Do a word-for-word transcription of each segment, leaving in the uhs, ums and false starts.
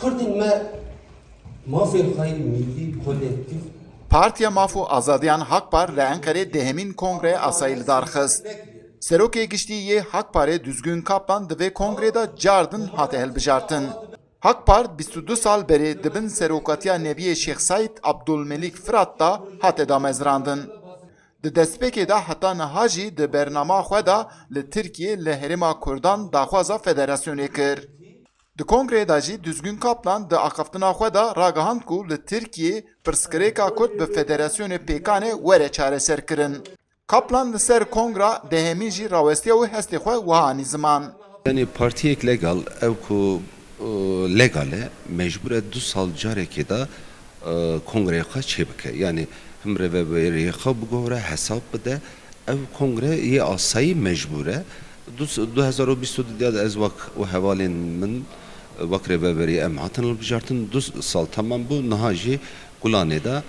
Kurdên me mafê xwe yê milî kolektîf. Partiya Maf û Azadiyan Hakpar li Enqerê dehemîn kongreyê asayî li dar xist. Serokê Giştî yê Hakparê Düzgün Kaplan di vê kongrê de cardin hate hilbijartin. Hakpar bîst û du sal berê di bin serokatiya Nebiyê Şêx Seîd Abdulmelîk Firat de hate damezrandin. Di destpêkê de heta niha jî di bernama xwe de li Tirkiyê li herêma Kurdan daxwaza federasyonê kir. Di kongreyê de jî Düzgün Kaplan di axaftina xwe de ragihand ku li Tirkiyê pirsgirêka Kurd bi federasyonê pêkan e were çareserkirin. Kaplan li ser kongra dehemîn jî rawestiya wî hestê xwe wiha anî ziman. Yanî partiyek legal, ew ku e, legal e, mecbûr e du sal carekê de e, kongreyê xwe çêbike. Yanî him rêveberiyê xwe biguhere, hesab bide. Ev kongre yê asayî mecbûr e. Du, du hezar û bîst û du de ez wek û hevalên min, e, wek rêveberî em hatin hilbijartin. Du sal temam bû, niha jî Gulanê de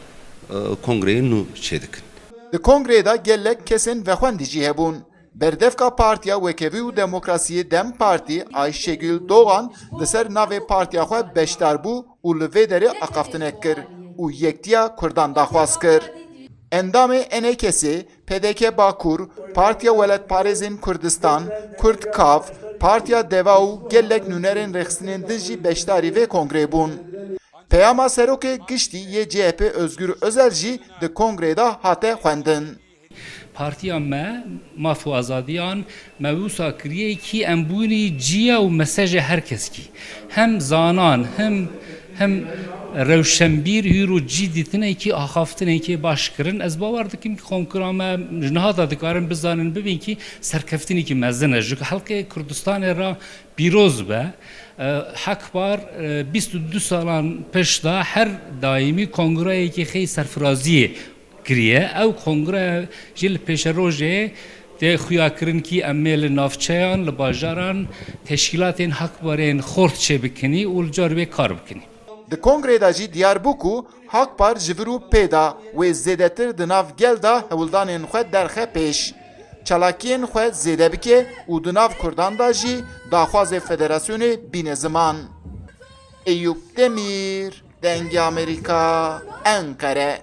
e, kongreyên nû çêdikin. Di kongreyê de gelek kesên vexwendî jî hebûn. Berdevka Partiya Wekevî û Demokrasiyê DEM Partî Ayşegül Doğan li ser navê partiya xwe beşdar bû û li vê derê axaftinek kir û yektiya Kurdan daxwaz kir. Endamê ENKSê, PDK Bakur, Partiya Welatparêzên Kurdistan, Kurd Kav, Partiya Deva û gelek nûnerên rêxistinên din jî beşdarî vê kongreyê bûn. Peyama Serokê Giştî yê CHP Özgür Özel jî di kongreyê de hate xwendin. Partiya me, Maf û Azadiyan, me wisa kiriye kî em bûnî ciya û mesajê her keskî. Hem zanan, hem hem rewşenbîr hîro cî dîtinekî axaftinekê baş kirin. Ez bawer dikim ki konkura me ji niha de dikarin bizanin bibin ki serkeftinekî mezin e. Ji helkê Kurdistanê re pîroz be. E, Hakpar e, bîst û du salan pişt de her daîmî kongreyekî xêy serfiraziyê kiriye. Ew kongre jî li pêşerojê tê xuya kirin kî em ê li navçeyan, li bajaran teşkîlatên Hakparên xort çêbikinî û li car wê kar bikinî. Di kongrê de jî diyar bû ku Hakpar ji vir û pê de wê zêdetir di nav gel de hewldanên xwe derxe pêş, çalakiyên xwe zêde bike û di nav Kurdan de jî daxwazê federasyonê bîne ziman. Eyûp Demîr, Dengê Amerîka, Enqere.